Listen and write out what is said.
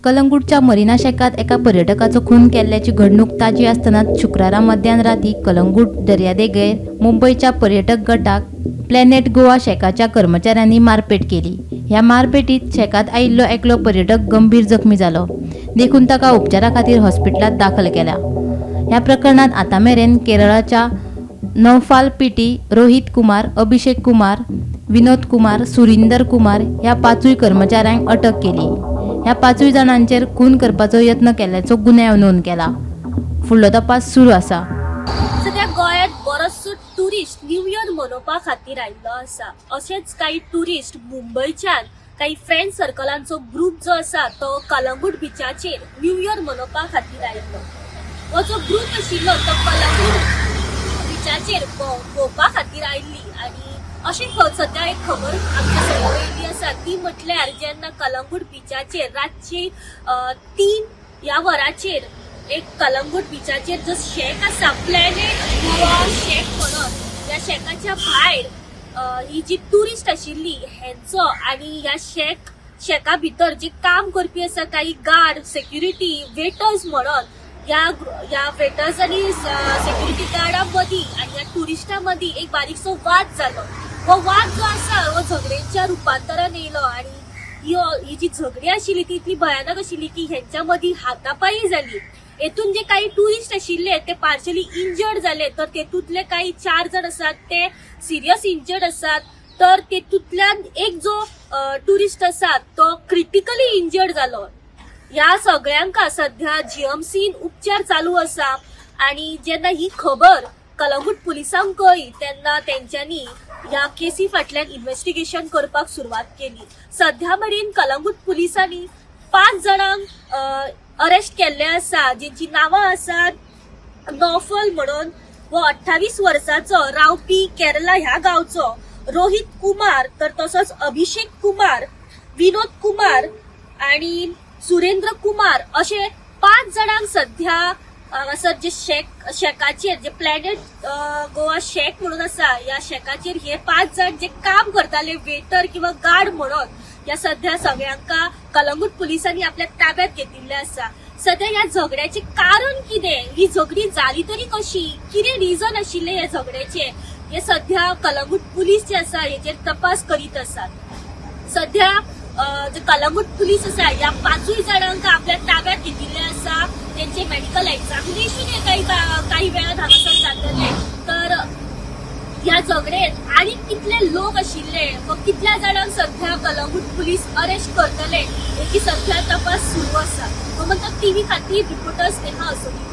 कलंगूटच्या marina शेकात एका पर्यटकाचो खून केल्ल्याची घडणूक ताजी आसतना शुक्रारा मध्यान राती कलंगूट दर्यादेगेर मुंबयच्या पर्यटक गटाक प्लॅनेट गोवा शेकाच्या कर्मचाऱ्यांनी मारपेट केली. ह्या मारपेटीत शेकात आयिल्लो एकलो पर्यटक गंभीर जखमी जालो, देखून ताका उपचारा खातीर हॉस्पिटलांत दाखल केला. ह्या प्रकरणात आतां मेरेन केरळाच्या नौफाल पीटी, रोहित कुमार, अभिषेक कुमार, विनोद कुमार, सुरिंदर कुमार ह्या पांचूय कर्मचाऱ्यांक अटक केली. ह्या पांचूय जाणांचेर खून करपाचो यत्न केल्ल्याचो गुन्यांव नोंद केला. फुडलो तपास सुरू आसा. सध्या गोंयांत बरोचसो ट्युरिस्ट न्यू इयर मनोवपा खातीर आयिल्लो आसा. अशेंच काही ट्युरिस्ट मुंबयच्यान काही फ्रेंड सर्कलांचो ग्रुप जो आसा तो कलंगूट बिचाचेर न्यू इयर मनोवपा खातीर आयिल्लो. हो जो ग्रुप आशिल्लो तो कलंगूट बिचाचेर भोंवपा खातीर आयिल्ली आनी अशी सध्या एक खबर आमच्या समोर येयल्ली आसा ती म्हटल्यार जेन्ना कलंगूट बिचाचेर रातची 3 ह्या वराचेर एक कलंगूट बिचाचेर जो शेक आसा प्लॅनेट गोवा शेक म्हणून, ह्या शेकाच्या भायर ही जी ट्युरिस्ट आशिल्ली हेंचो आनी ह्या शेका भितर जे काम करपी आसा काही गार्ड, सेक्युरिटी, वेटर्स म्हणून ह्या वेटर्स आनी सेक्युरिटी गार्डा मदीं आनी ह्या ट्युरिस्टां मदीं एक बारीकसो वाद जालो. हो वाद जो आसा हो झगड्यांच्या रुपांतरान येयलो आनी ही जी झगडी आशिल्ली ती इतली भयानक आशिल्ली की हेंच्या मदीं हातापाई जाली. हेतून जे काही ट्युरिस्ट आशिल्ले ते पार्शली इंजर्ड जाले, तर तेतूंतले काही 4 जाण आसात ते सिरियस इंजर्ड आसात, तर तेतूंतल्यान एक जो ट्युरिस्ट आसा तो क्रिटिकली इंजर्ड जालो. ह्या सगळ्यांक सध्या जीएमसीन उपचार चालू आसा आनी जेन्ना ही खबर कलंगूट पुलिसांक कळ्ळी तेन्ना तेंच्यांनी ह्या केसी फाटल्यान इन्व्हेस्टिगेशन करपाक सुरवात केली. सध्या मेरेन कलंगूट पुलिसांनी 5 जाणांक अरेस्ट केल्ले आसा, जेंची नांवां आसात नौफल म्हणून हो 28 वर्सांचो रावपी केरला ह्या गांवचो, रोहित कुमार, तर तसोच अभिषेक कुमार, विनोद कुमार आनी सुरेंद्र कुमार अशे 5 जाणांक सध्या हांगासर जे शेकाचेर जे प्लॅनेट गोवा शेक म्हणून आसा ह्या शेकाचेर हे 5 जाण जे काम करताले वेटर किंवा गार्ड म्हणून ह्या सध्या सगळ्यांक कलंगूट पुलिसांनी आपल्या ताब्यात घेतिल्ले आसा. सध्या ह्या झगड्याचें कारण कितें, ही झगडी जाली तरी कशी, कितें रिजन आशिल्लें ह्या झगड्याचें, हे सध्या कलंगूट पुलीस जे आसा हेचेर तपास करीत आसात. सध्या जे कलंगूट पुलीस आसा ह्या 5 जाणांक आपल्या ताब्यात घेतिल्ले आसा. तेंचे मेडिकल एक्झामिनेशन हे काही वेळान हांगासर जातले. तर ह्या झगड्यांत आनी कितले लोक आशिल्ले व कितल्या जाणांक सध्या कलंगूट पुलीस अरेस्ट करतले हेची सध्या तपास सुरू आसा. गोमंतक टीव्ही खातीर रिपोर्टर स्नेहा असोली.